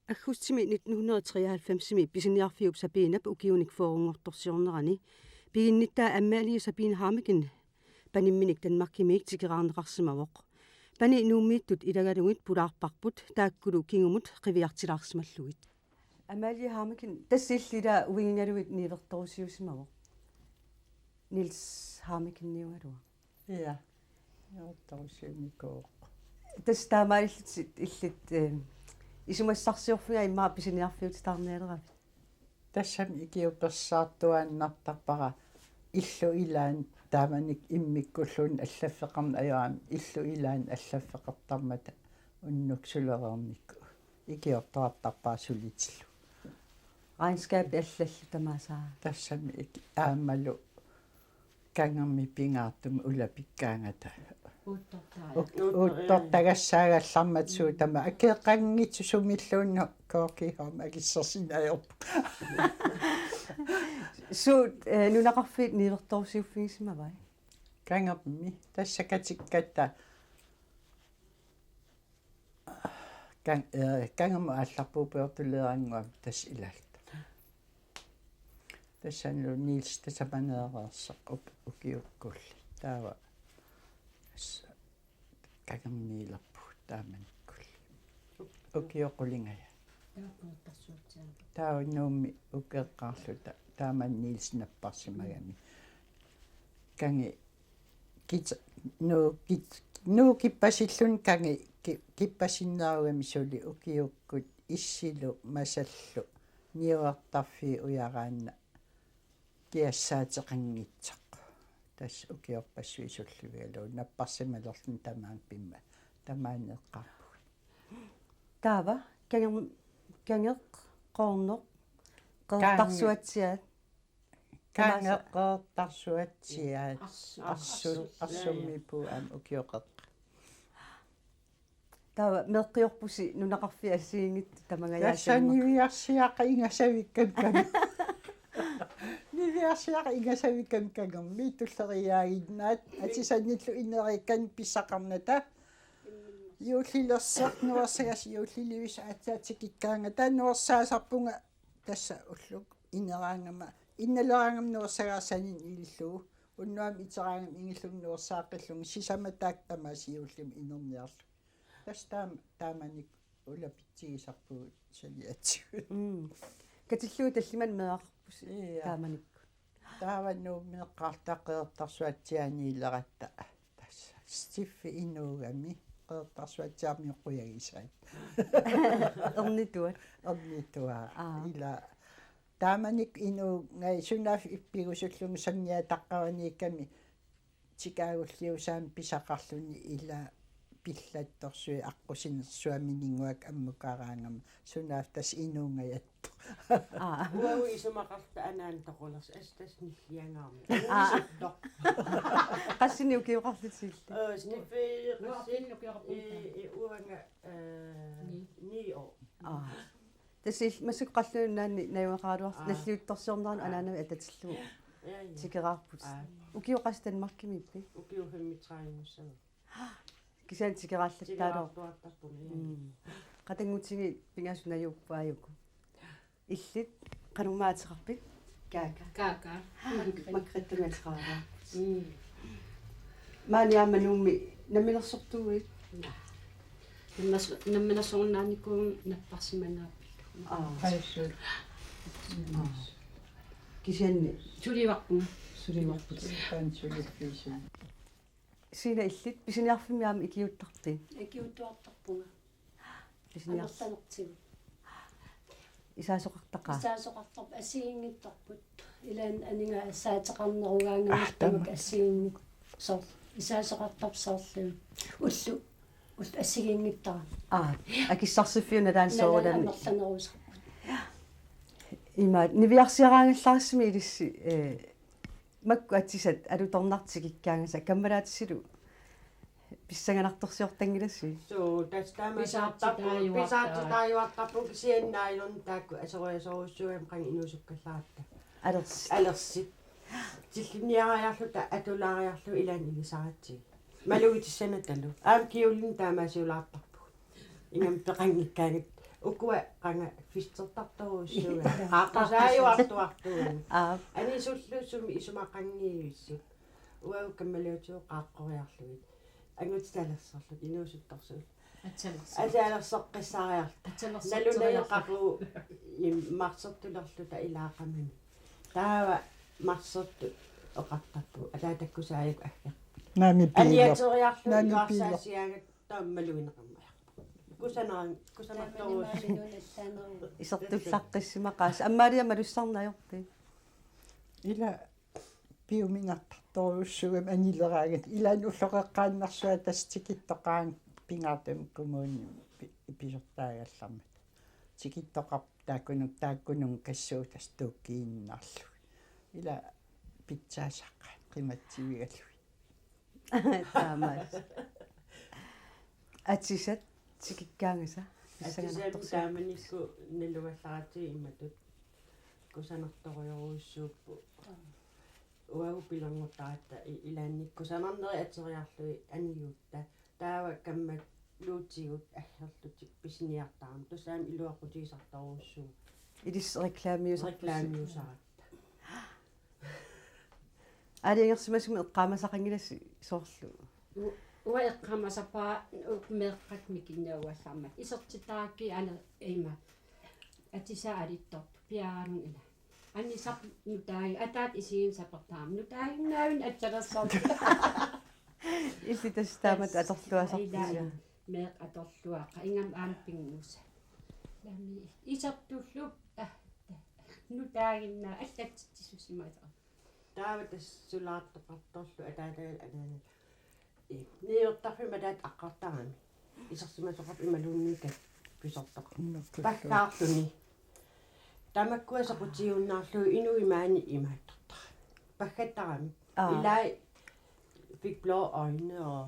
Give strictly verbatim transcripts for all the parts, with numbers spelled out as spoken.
Aggustimi nitten hundrede treoghalvfemsimi pisiniarfiup Sabinap ukiunik fyrrenngortorsiornerani piginnittaa Amalie Sabine Hammeken panimminik Danmarkimiit tikeraarneqarsimavoq. Pani Nuummiittut ilagalugit pulaarparput taakkulu kingumut qiviartilaarsimallugit. Amalie Hammeken, tassa illit uigigalugit niuertorusiusimavoq. Niels Hammekeniugaluaq. Ja, niuertorusiunikuuvoq. Tassa taamaalillutit illit, eh, isumassarsiorfiga immaqa pisiniarfiutitaarnialeravit? Tassami ikiupersaartuaannartarpara illup ilaani taamanikkut immikkulluunniit allaffeqarneq ajorami illup ilaani allaffeqartarmata unnuk sulereernikku. Ikiortoqartarpara sulitillugu. Regnskab allallu tamaasa. Tassami iki-, aammalu kangermi pingaartumik ulapikkaangata. Uuttortaa. Ut-, uuttortagassaagallarmat suut tamaat. Akeqanngitsut sumilluunniit K G H-mi akissarsinnaajuvoq. Suut, eh, nunaqarfiit niuertorusiuffigisimavai? Kangermi. Tassa katikkatta. Kan-, eh, kangermut aallarpugut pujortuleerannguamik tassa ilaalluta. Tassanilu Niels tasamaneereersoq up-, ukiukkulli. Taava tassa kangermiilerpugut taamanikkulli. Ukioq qulingaja. Taava Nuummi ukeqqaarluta taamani Niels napparsimagami. Kangi kit-, nuu kit-, nuu kippasilluni kangi ki-, kippasinnerugami suli ukiukkut issilu masallu niuertarfii ujaraanna kiassaateqanngitsoq. Tassa ukiorpassuit sullivigalugu napparsimalerluni tamaanga pimma. Tamaani eqqaarpugut. Taava kange-, kangeq, qoorneq, Kange-, qeqertarsuatsiaat. Tamaasa. Kangeq, qeqertarsuatsiaat. Arsu-, arsu-, arsu-, arsumiippugut aamma ukioqeq. Taava meeqqiorpusi nunaqarfiit assigiinngitsut tamangajaasimmata? Tassa niviarsiaqqat ingasavikkami kange-. Niviarsiaqqat ingasavikkami kangermi tulleriiaaginnaat atisanillu ineriikkanik pissaqarnata. Juullilersoq nuersagaasa juullilivissoq aatsaat tikikkaangata nuersaasarpunga tassa ulluku ineraangama, innaleraangama nuersagaasani ilillugu. Unnuami iteraangama ingillugu nuersaaqqillunga sisamat taakku tamaasa juullimi inerniarlugit. Tassa taam-, taamanikkut ulapitsigisarpugut saniatigut. Mm. Katillugit tallimanik meeraqarpusi. Ja. Taamanikkut. Taava Nuummi eqqaarluta qeqertarsuatsiaaniileratta. Tassa Stiffi inuugami qeqertarsuatsiaarmiut qujagisaat. Ernituat. Ernituaa. Aa. Ila taamanikkut inuugai sunaaffa ippigusullunga sanniataqqavaniikkami tikaagulliusaami pisaqarluni ila pillattorsuit aqqusinersuarminnguaq ammukaraangama sunaaffa tassa inuungajattoq. Aa. Uagut isumaqarluta anaana toqulersoq, assa tassa nilliangaarmi. Aa. Uisortoq. Qassinik ukioqarlutit illit? Øh, Stiffi, qassit, uanga, øh, ni. Ni år. Aa. Tassa il-, massakkut Qallunaat Nunaanni najugaqaraluarlutit. Aa. Nalliuttorsiorneranut anaanavit atatillugu. Ja, ja. Tikeraarput. Aa. Ukioq qassit Danmarkimiippit? Ukiut femogtredive-nngussaaq. Kisianni tikeraallattaaluarpoq. Tikeraartuartarpunga, ja. Mm. Qatanngutigiit pingasut najuupput aajuku. Illit qanormaa ateqarpit? Kaaka. Kaaka. Margrethe. Margrethe ateqarput. Mm. Maani aamma Nuummi namminersortuuit? Naa. Namminerso-, namminersorunnaarnikuuvunga napparsimanaappillu. Aa. Paassuut. Aa. Kisianni? Sulivarpunga. Sulivarput. Suliffissuit. Siina, illit pisiniarfimmi aamma ikiuuttarpit? Ikiuuttuartarpunga. Pisiniars-, amerlanertigut. Isaasoqartaqaat? Isaasoqartarput, assigiinngitsorput. Ilaanni aningaasaateqarnerugaangamik. Ah, tamakku assigiinngit-, soor-, isaasoqartarput soorlu ullut, ullut assigiinngitsorput. Aa, akissarsiffiup nalaani. Nalaani soorunami amerlanerusarput. Ima niviarsiaraangallarissamik ilissi, eh, makku atisat alutornartut tikikkaangasaat kammalaatisilu pissanganartorsiortanngilassi? Suu, tassa taamaattarput, pisaartitaajuartarput, pisaartitaajuartarput kisianni nylon taakku asoriasorujussuugamik qanga inuusukkallaaratta. Alersit. Alersit. Tillinniariarluta atulaariarlugu ilaanni ilisaratsigit. Malugitissanatalu. Aamma kjolini taamaasiulaartarpugut. Ingammik peqanngikkaangatta. Ukua qanga fistertartorujussuugaat. Qaaqqusaajuartuartuugaat. Aap. Anisullu sumi isumaqanngivissut. Uagut kammalaatigut qaaqqoriarlugit. Angutitalersorluta inuusuttorsuit. Atsalersoq. Atsalersoqqissaariarluta. Atsalersoq. Nalunajoqaru im marsertulerluta ilaaqamani. Taava marsertut oqartarpugut. Ataatakkusaajak agger. Nami piiler. Aniateriarlu nami piiler. Iluarsaasiaangat taammaluineqarmajaq. Kusanaan-, kusanartoruus. Taamani maaminnut allaaneruvoq. Isertullaqqissimaqaasi. Amalia malussarneq ajorpit? Ila piuminartartorujussuugami anileraangat. Ilaanni ulloqeqqaannarsuaq tassa tikittoqaanga pingaartumik kommunimi pi-, pisortaagallarmat. Tikittoqarpoq taakkununnga, taakkununnga kassuutaasa tuukkiinnarlugit. Ila pitsaasaqaat qimatsivigalugit. Taamaas. Atisat tikikkaangasa. Atisat taamanikkut nalugallaratsigit imatut kusanartorujorujussuupput. Uagut pilerngortaratta i-, ilaanni kusanarnerit ateriarlugit aniguutta. Taava kammalluutigut aggerlutik pisiniartaramik. Tassa aamma iluaqutigisartorujussuuvoq. Ilissi reklamiusarpusi. Reklamiusaratta. Aalajangersimasumik eqqaamasaqanngilassi soorlu? U-, uanga eqqaamasarpara u-, meeqqat mikinnguallarmat. Isertitarakkit aana ima. Atisaat alittortut piaaranngilaat. Anisaq nutaagi-, ataata isiginnut sapertarami. Nutaaginnaavinnit atsalersarluta. Illit tassa taamatut atorluasarpisi. Ilaa, meeqqat atorluaqqat. Ingammik aamma pinngusaat. Lami isertullu, ah, ta-, nutaaginnaa allatsitsisusimasoq. Taava tassa sulaartoqartorlu ataatagal anaanat. Ii, niuertarfimmi ataata aqqartarami. Isersimasoqarpoq imaluunniit pisortoqarpoq. Nukkullu. Paggaarluni. Tamakkua soqutigiunnaarlugit inuit maani imaattortarami. Paggattarami. Aa. Ilai fik blå øjne og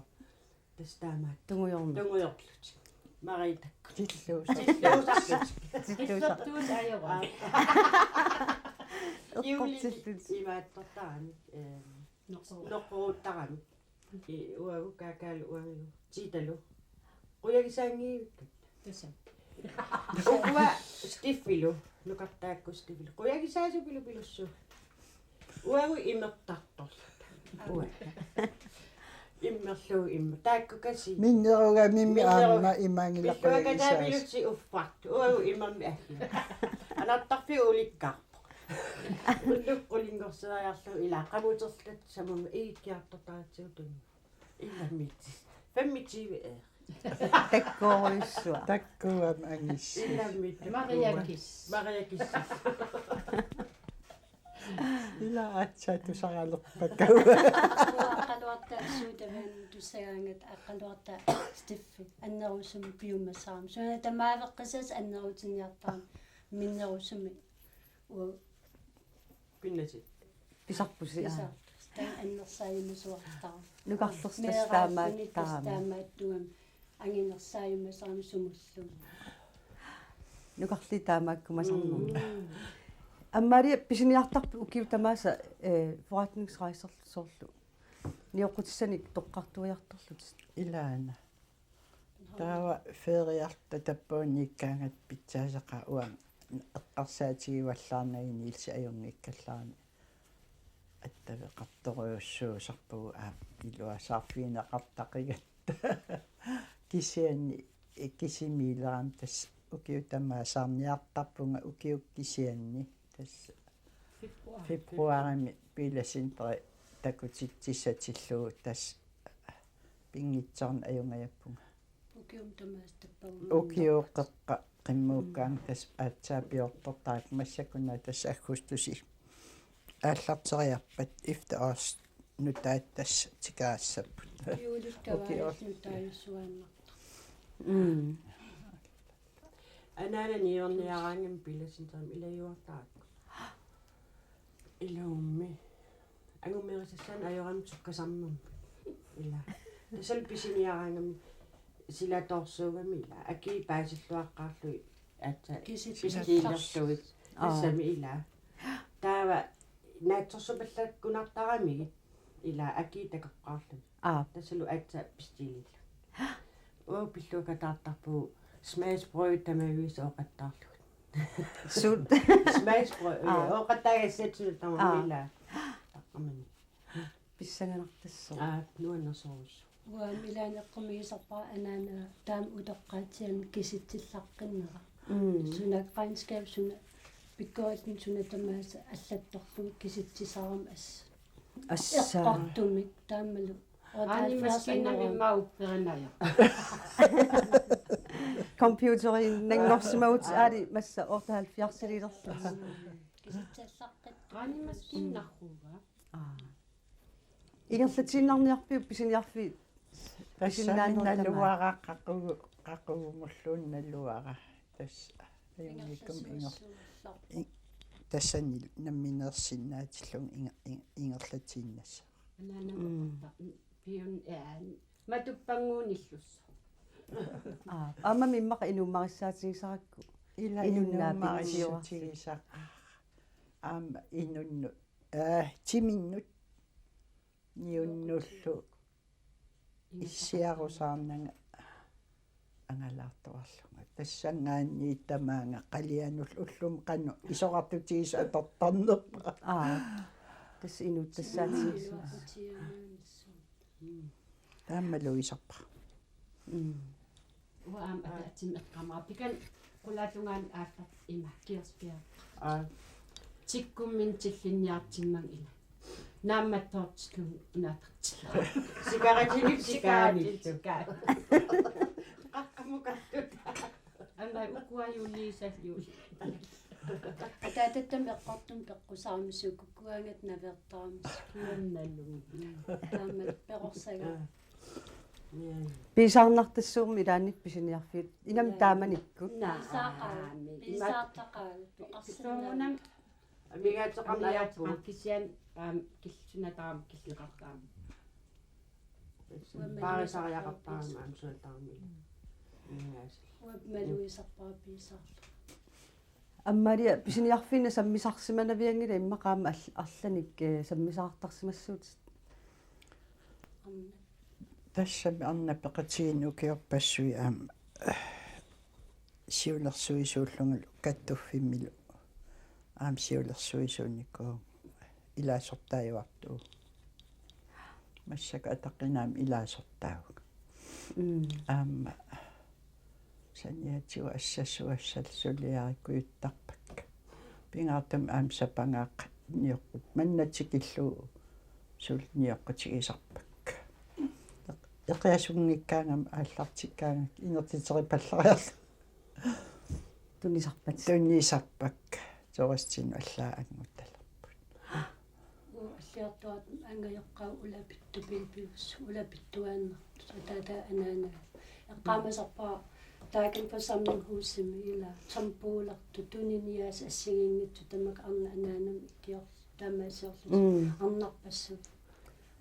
tassa taamaat. Tungujorneq. Tungujorlutik. Maritakku. Tilluusaq. Tilluusarlutik. Tilluusaq. Qillertuut ajoraat. Juulit eqqortillutik. Imaattortarami. Ehm, noqoru-, noqoruttaramik. I-, uagut Kaakaalu uangalu. Tiitalu. Qujagisaanngivikka. Tassa. Ukua Steffilu. Nukartaakkut Steffilu. Qujagisaasupilu pilussu. Uagut imertartorluta. Uanga. Immerlugu imma. Taakku kasi. Minnerugamimmi minneru-, aamma imanngilaq qujagisaasut. Pilluakataamilusi uffartut. Uagut imermik aggiuk. Anartarfiup ulikkaarpoq. Ullup qulinngorseriarlugu ilaa qamuterluta samuma iikkiartortaratsigu tunni. Ilaa mit. Femogtyve øre. Takkuurujussua. Takkuugamik angissuusi. Ilaa mit. Maria Kiss. Maria Kiss. Ilaa aatsaat tusaralerpakka. Aqqaluarta suutavani tussagaangat aqqaluarta Steffi annerusumik piumassavarami. Suna tamaaveqqisassaq annerutiniartarami minnerusumik. U- Pinnatit. Pisarpusi, aa. Pisarpusi. Taanna annersaajumasoqartarami. Nukarlersi tassa meeraalluni tassa taamaattarami. Taamaattumik anginersaajumasoqarami sumulluunniit. Nukarliit taamaakkumasarnermi. Mm. Amalia pisiniartarpit ukiut tamaasa, eh, forretningsrejserlu soorlu. Nioqqutissanik toqqartuiartorlutit. Ilaana. Taava feriarluta tappaaniikkaangat pitsaasaqaat uanga eqqarsaatigivallaarnagit Niels ajunngikkallarami. Attaveqartorujussuusarpugut aamma iluasaarfigineqartaqigatta. Kisianni kisimiilerami tassa ukiut tamaasa saarniartarpunga ukiukkut kisianni tassa februar. Februarimi Bilacenteri takutitsissatillugu tassa pinngitsoornak ajungajappunga. Ukiut tamaasa tappavunga. Ukiut qeqqa qimmuukkaangat tassa aatsaat piortortarakku massakkut una tassa aggustimi. Aallarteriarpat efterårs nutaat tassa tikaassapput. Juulip taava ukiut nutaajussuaannartoq. Mm. Anaanani niorniaraangamik Bilacenterimi ilajuartarakku. Ilummi. Angumerisassaannik ajorami sukkasarnermi. Ila. Tassalu pisiniaraangamik silatoorsuugami ila. Akii paasilluaqqaarlugit aatsaat kisitsilerlugit. Aa. Tassami ila. Taava naatsorsupallaakkunartaramigit ila akii takoqqaarlugit. Aa. Tassalu aatsaat pistilillu. Uagut pilluakataartarpugut Smagsprøve tamaviisa ooqattaarlugit. Suut. Smagsprøve. Aa. Ooqattaagassat suut tamaviisa. Aa. Taqqamani. Pissanganartassaaq. Aa, nuannersorujussuuvoq. Uanga ilaanni eqqumiisarpara anaana taama utoqqaatsianik kisitsillaqqinnerani. Mm. Suna regnskab suna pikkorilluni suna tamaasa allattorlugu kisitsisarami assa. Assa. Eqqortumik taamalu. Aani maskiinami maupperinaja. Computeriinnanngorsimavut aali massa otteoghalvfjerdsililerlugu. Kisitsallaqqit. Aani maskiinnarruga. Aa. Ingerlatiinnarniarpiuk pisiniarfik? Tassami pisiniarnertama. Naluara qaqugu-, qaqugumulluunniit naluara. Tassa ajunngikkukkit inger-, i-, tassani nammineersinnaatillugu inger-, inger-, ingerlatiinnassaaq. Anaanama. Mm. Piun, aa, matuppannguunillussooq. Aa, aammami immaqa inuummarissaatigisarakku. Ila inunnaapitsiuarluni. Inuummarissutigisaq. Aamma inunnut, aa, timinnut niunnullu issiarusaarnanga angalaartuarlunga. Tassanngaanniit tamaanga qalianullu ullumi qanoq isorartutigisaq atortarnerpara. Aa. Tassa inuup tassaatigisaq. Mm. Taamalu isarpara. Mm. Uanga aamma ataatsimik eqqaamavara pikan qulaatungaani aallartippoq ima Kirsbjerg. Aa. Tikkumminik tillinniartimmanga ila. Naammattoortillunga unatartillunga. Sigaratinik sikaanillu. Sigaratinik sikaanillu. Qaqqamukartut. Anna ukua juliisat juuli. Ataatattami eqqortumik peqqusaarmata sukkukkuaangat naveertaarmata. Nuannalu. Taama perorsagaat. Piisaarnartassuummi ilaanni pisiniarfiit. Ingammik taamanikkut. Naa. Piisaaqaa-, aamma. Piisaartaqaagut. Soorunami. Amigaateqarniarpugut. Amigaateqarniarpugut kisianni, aamma, kil-, sunataama killeqartaama. Uamma paarisariaqartarami aamma sunataama. Ingaas. Uamma malugisarpara piisaarlugu. Amalia, pisiniarfiinni sammisarsimanavianngilaq immaqa aamma all-, arlaannik, eh, sammisaartarsimassuutit. Aamma. Tassami arnat peqatigiinni ukiorpassuit aamma, eh, siulersuisuullungalu kattuffimmilu aamma siulersuisuunikuuvunga ilaasortaajuartuuvunga. Massakkut ataqqinaammik ilaasortaavunga. Mm. Aamma saniatigut assassuassal suliarikujuttarpakka. Pingaartumik aamma sapangaaq nioqqut. Manna tikillugu suli nioqqutigisarpakka. Eq-, eqiasunngikkaangama aallartikkaangakku inertiteripallariarlunga. Tunisarpat. Tunisarpakka. Turistinut allaat anngutalerput. Uu, alliartuaat angajoqqaat ulapittoq piipius, ulapittuaannartut, ataata anaana. Eqqaamasarpara taakani forsamlingshusimi ila, tombolartut, tuniniaasut assigiinngitsut tamakku arnat anaanama ikior-, taamaasiorlutik. Mm. Arnarpassuk.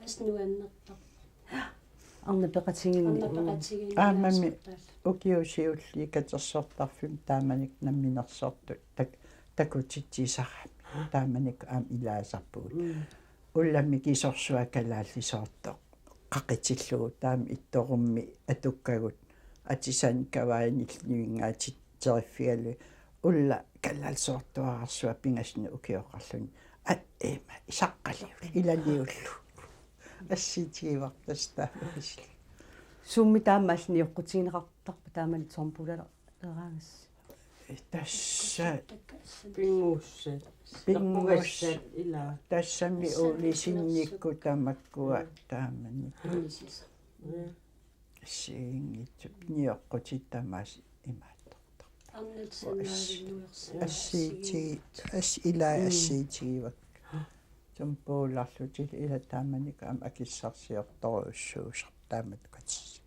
Assut nuannertarpoq. Arnat peqatigiinni. Arnat peqatigiinni. Aammami ilaasortaalluni. Ukiut siulliit katersortarfimmi taamanikkut namminersortut tak-, takutitsisarami. Taamanikkut aamma ilaasarpugut. Mm. Ullamik kisorsua kalaallisoortoq qaqitillugu taama ittorummi atukkagut atisanik kavaanillu nivinngaatit- teriffigaalu ulla kalaallisoortuararsua pingasunut ukioqarluni. Aa, ima, isaqqaliullu, ilaliullu. Assiitigivarput tassa taamaasilluta. Suummi taama allanit nioqqutigineqartarpa taamani tombolaleraangassi? Tassa pinnguassat. Pinnguassat. Eqqugassat ila. Tassami uulisinnikkut tamakkua taamani. Mm. Assigiinngitsut nioqqutit tamaasa imaattortarput. Arnat sanaavinnuersi. Assiiti-, as-, ilaa assiitigivakka. Tombolarlutik ila taamanikkut aamma akissarsiortorujussuusarput taamatut katissat.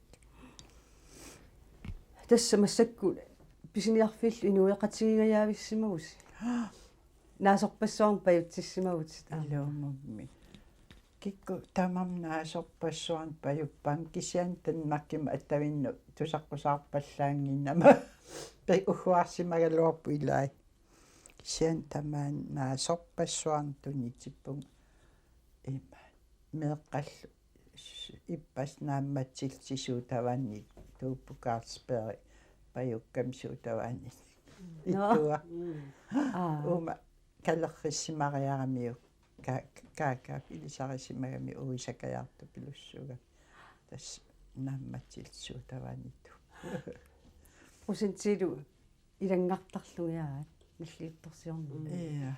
Tassa massakkut pisiniarfiillu inuiaqatigiinngajaavissimavusi. Naasorpassuarnik pajutsissimavutit. Ilumummi. Kikkut tamarmik naasorpassuarnik pajuppaannga kisianni Danmarkimi attavinnut tusaqqusaarpallaannginnama. Pe-, ugguarsimagaluarpoq ilai. Kisianni tamaani naasorpassuarnik tunitippunga ima. Meeqqallu s-, ippassaq naammatsillutik suut tavanni Tuup Carlsberg pajukkami suutavaani. Nå. Ittua. Mm. Aa. Uuma kalerrissimariaramiuk ka-, kaakaap ilisarisimagami uisakajaartupilussuugami. Tassa naammatsilluta suutavaaniittoq. Procentilu ilanngartarlugit aat nalliuttorsiorneq. Mm. Ja.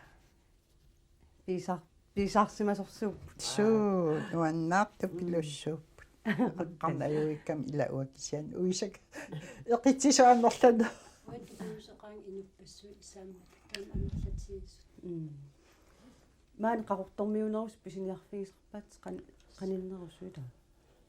Piisa-, piisaarsimasorsuupput. Suu, nuannaartupilussuupput. Aqqarnajuikkam ila uanga kisianni uisak eqitsisut amerlaneq. Uanga tukuuseqaanga inuppassuit isaammat taama amerlatigisut. Mm. Maani Qaqortormiunerusut pisiniarfigisarpaat qan-, qaninnerusuit?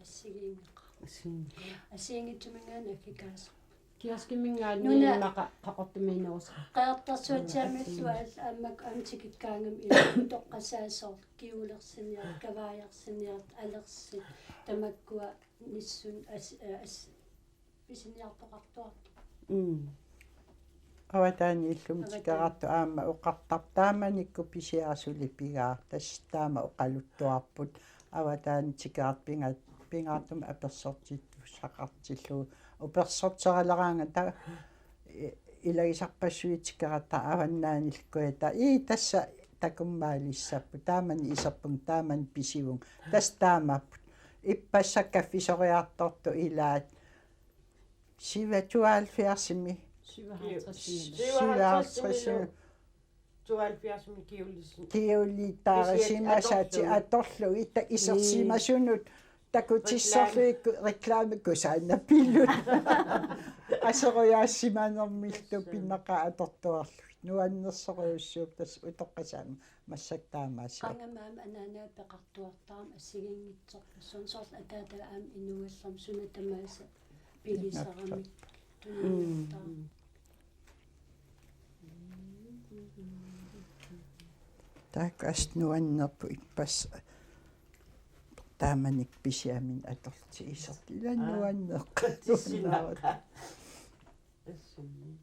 Assigiinngeqaaq. Assigiinnge-. Assigiinngitsumik aana akikaasoq. Kioskiminngaanniit. Nuna. Immaqa Qaqortormiunerusut. Qeqertarsuatsiaamillu aamma aamma tikikkaangami ila utoqqasaat soorlu kjolersiniartut, kavaajarsinnaanertut, alersit, tamakkua nissun as-, as-, pisiniartoqartuartut. Mm. Avataaniillumi. Avataani. Tikerartut aamma oqartarput taamanikkut pisiarisuli pigaartut, tassa taama oqaluttuarput. Avataani tikerartut pinga-, pingaartumik apersortittussaqartillugu. Upersorteraleraangat ta-, i-, ilagisarpassuit tikerartut avannaanillu kujataat. Ii, tassa takummaalissapput. Taamani iserpunga, taamani pisivunga. Tassa taamaapput. Ippassaq kaffisoriartortoq ilaat. Siva tooghalvfjerdsimi. Syvoghalvtreds. Syvoghalvtreds. Tooghalvfjerdsimi kjolissin. Kjolitaarisimasaatit. Kisianni atorlugit. Atorlugit, ita isersimasunut. Mm. Takutissorlugit reklame kusaannapilut. Aserujaasimanermillu. Tassa. Pinnaqaat atortuarlugit. Nuannersorujussuupput tassa utoqqasaat massakkut taamaasiorput. Qanga aamma anaanaga peqartuartarami assigiinngitsorpassuarnik soorlu ataataga aamma inuallarmat suna tamaasa pigisaramik. Mm. Tuniuttaa. Taakku assut nuannerput ippassaq. Taamanikkut pisiaminnik atorlutik isertut. Ila. Aa. Nuanneq. Tissinaqaaq. Assummi.